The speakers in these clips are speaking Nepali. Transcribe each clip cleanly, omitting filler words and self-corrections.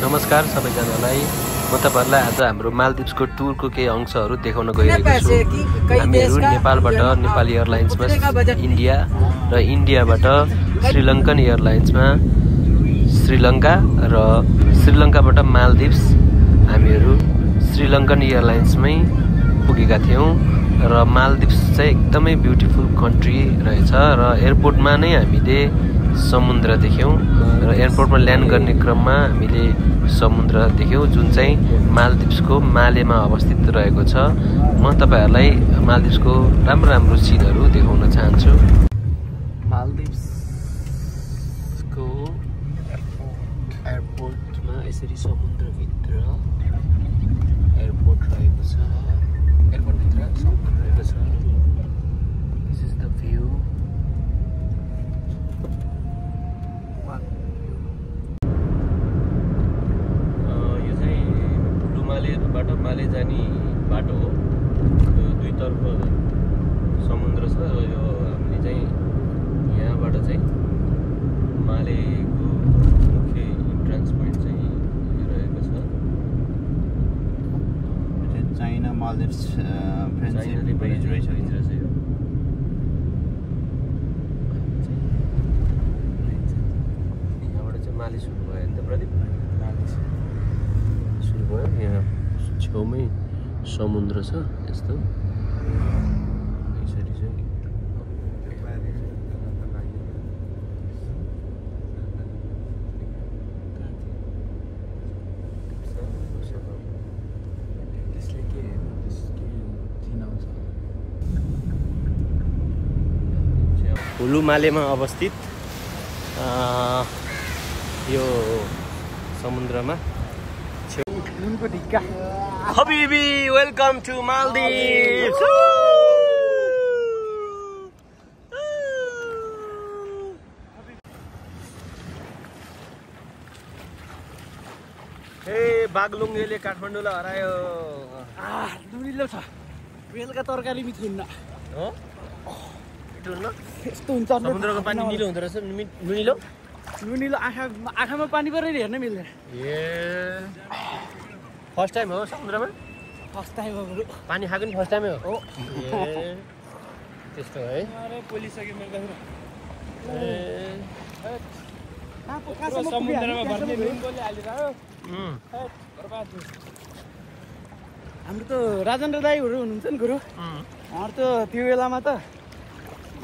नमस्कार सबैजनालाई। म तपाईहरुलाई आज हाम्रो मालदिप्सको टुरको केही अंशहरू देखाउन गइरहेको छु। हामीहरू नेपालबाट नेपाल एयरलाइन्समा इन्डिया र इन्डियाबाट श्रीलङ्कन एयरलाइन्समा श्रीलङ्का र श्रीलङ्काबाट मालदिप्स हामीहरू श्रीलङ्कन एयरलाइन्समै पुगेका थियौं र मालदिप्स चाहिँ एकदमै ब्युटिफुल कन्ट्री रहेछ र एयरपोर्टमा नै हामीले समुद्र देख्यौं र एयरपोर्टमा ल्यान्ड गर्ने क्रममा हामीले समुद्र देख्यौं जुन चाहिँ मालदिप्सको मालेमा अवस्थित रहेको छ। म तपाईहरुलाई मालदिप्सको राम्रो सिनहरु देखाउन चाहन्छु। मालदिप्सको एयरपोर्टमा यसरी समुद्रभित्र एयरपोर्ट रहेको छ। एयरपोर्टभित्र समुद्र रहेको छ। This is the view. Male जाने बाटो हो। दुईतर्फ समुद्र छ। यो हामीले चाहिँ यहाँबाट चाहिँ मालेको मुख्य इन्ट्रान्स पोइन्ट चाहिँ रहेको छ। चाइना मालदिप्स फ्रेन्डसिप ब्रिज रहेछ। यहाँबाट चाहिँ माले सुरु भयो नि त प्रदीप। माले सुरु भयो। यहाँ छेउमै समुद्र छ। यस्तो यसरी चाहिँ हुलुमालेमा अवस्थित यो समुद्रमा Habibi, welcome to Maldives. Hey, बागलुङले काठमाडौँलाई हरायो। नुनिलो छ। बेलका तरकारी मिठो हुन्न। हो? मिठो हुन्न? यस्तो हुन्छ। समुद्रको पानी निलो हुँदो रहेछ। नुनिलो? नुनिलो आँखामा पानी परेर हेर्न मिल्दैन। फर्स्ट टाइम हो समुद्रमा? फर्स्ट टाइम हो गुरु। पानी खाएको नि फर्स्ट टाइम हो? त्यस्तो है। अरे पोलिसक्यो मैले समुद्रमा भर्ने नुन बोले हालिरह्यो। बर्बाद भयो। हाम्रो त राजेन्द्र दाइहरू हुनुहुन्छ नि गुरु। उहाँहरू त त्यो बेलामा त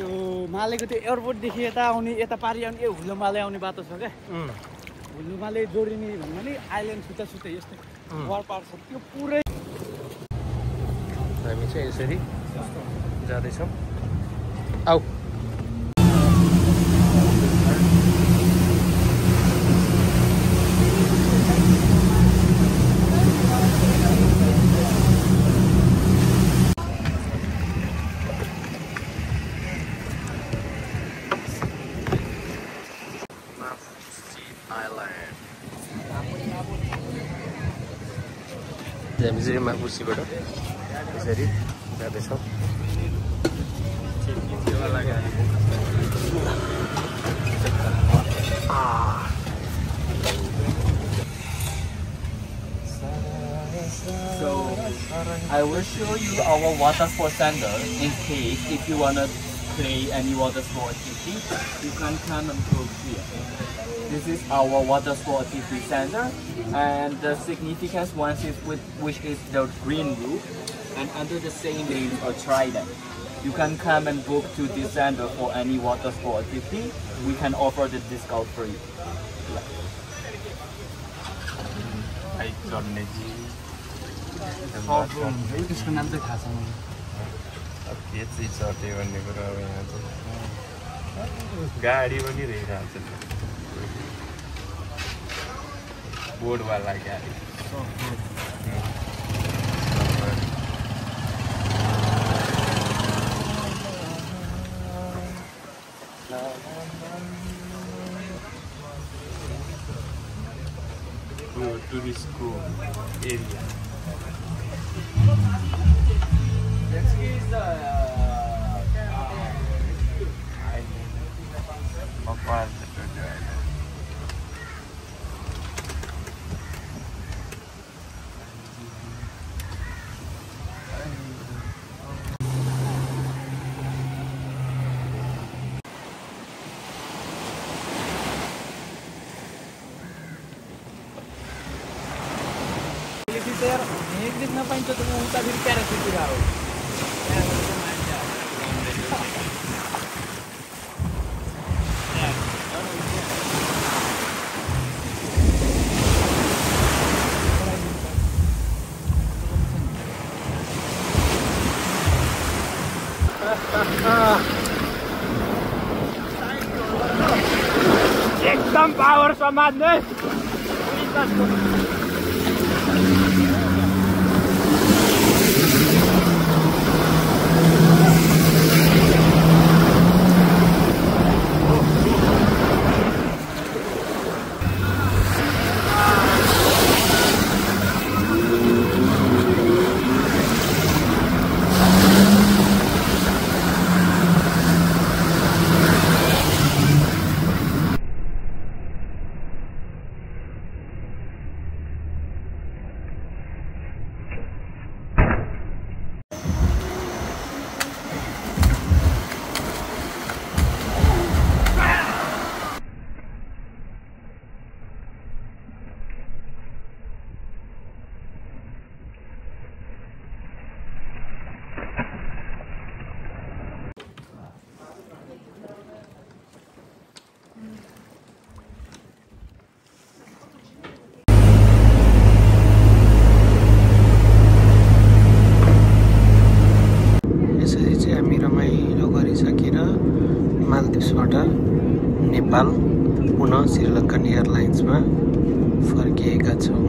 त्यो मालेको त्यो एयरपोर्टदेखि यता आउने यता पारि आउने हुलुमाले आउने बाटो छ क्या। हुलुमाले जोडिने भन्दा नि आइल्यान्ड छुट्टा यस्तै वार पार छ त्यो पुरै। हामी चाहिँ यसरी जाँदैछौँ। आऊ। हामी चाहिँ मापुसीबाट यसरी जाँदैछौँ। So I will show you our water sports center. In case if you wanna play any water sport activity, you can come and go here. This is our water sport activity center, and the significance one is which is the green roof, and under the same name a trident. You can come and book to this center for any water sport activity. We can offer the discount for you. त्यसको नाम चाहिँ थाहा छ मलाई। के चाहिँ चट्यो भन्ने कुरा अब यहाँ चाहिँ गाडी पनि रहिरहेको छ। बोर्डवाला गाडी। टुरिस्टको एरिया। This is the यार एक देख्न पाइन्छ त म उता फेरि प्यारासुटतिर हो एकदम पावर समात्ने मालदिप्सबाट नेपाल पुनः श्रीलङ्कन एयरलाइन्समा फर्किएका छौँ।